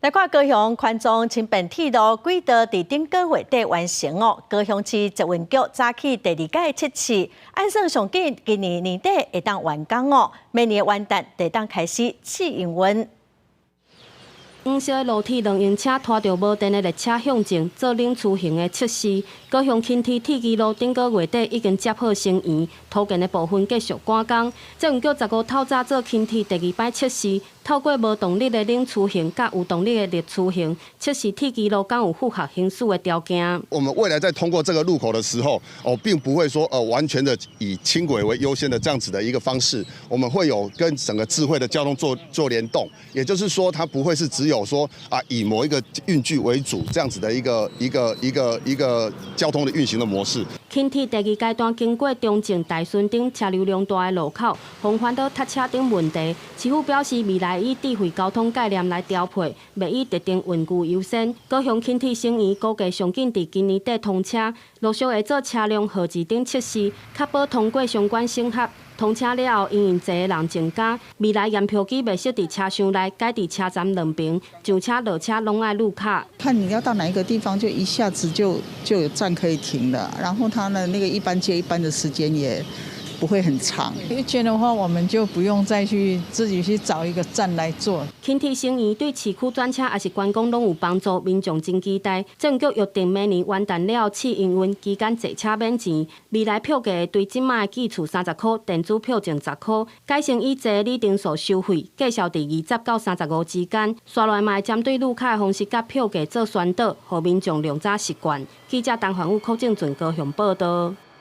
來看高雄環狀輕便鐵路軌道佇頂個月底完成哦。高雄市捷運局早起第二屆測試，按算上緊今年年底會當完工哦。明年元旦就會當開始試營運。黃色的路鐵兩用車拖著無電的列車向前做冷雛形的測試。高雄輕鐵鐵支路頂個月底已經接好乘員，土建的部分繼續趕工。捷運局15透早做輕鐵第二擺測試，透過無動力的冷雛形佮有動力的熱雛形測試鐵支路敢有符合行駛的條件。我們未來在通過這個路口的時候，哦，並不會說完全的以輕軌為優先的這樣子的一個方式，我們會有跟整個智慧的交通做聯動，也就是說，它不會是只有說啊以某一個運具為主這樣子的一個交通的運行的模式。輕鐵第二階段經過中正、大順頂車流量大的路口，防範著塞車等問題。市府表示，未來以智慧交通概念來調配，袂以特定運具優先。高雄輕鐵乘員估計上緊佇今年底通車，陸續會做車輛號誌等測試，確保通過相關審核。通車了後，因為坐的人增加，未來驗票機袂設佇車廂內，改佇車站兩邊，上車落車攏愛擼卡。看你要到哪一個地方，就一下子就有站可以停了，然後它的那個一班接一班的時間也不會很長。一間的話，我們就不用再去自己去找一個站來坐。輕鐵乘員對市區轉車抑是觀光攏有幫助，民眾真期待。政局約定明年元旦了後試營運，期間坐車免錢。未來票價會對這擺的寄厝30箍，電子票證10箍，改成以坐里程數收費，價數佇20到35之間。紲落來嘛會針對擼卡的方式佮票價做宣導，予民眾量早習慣。記者陳環宇、柯正俊高雄報道。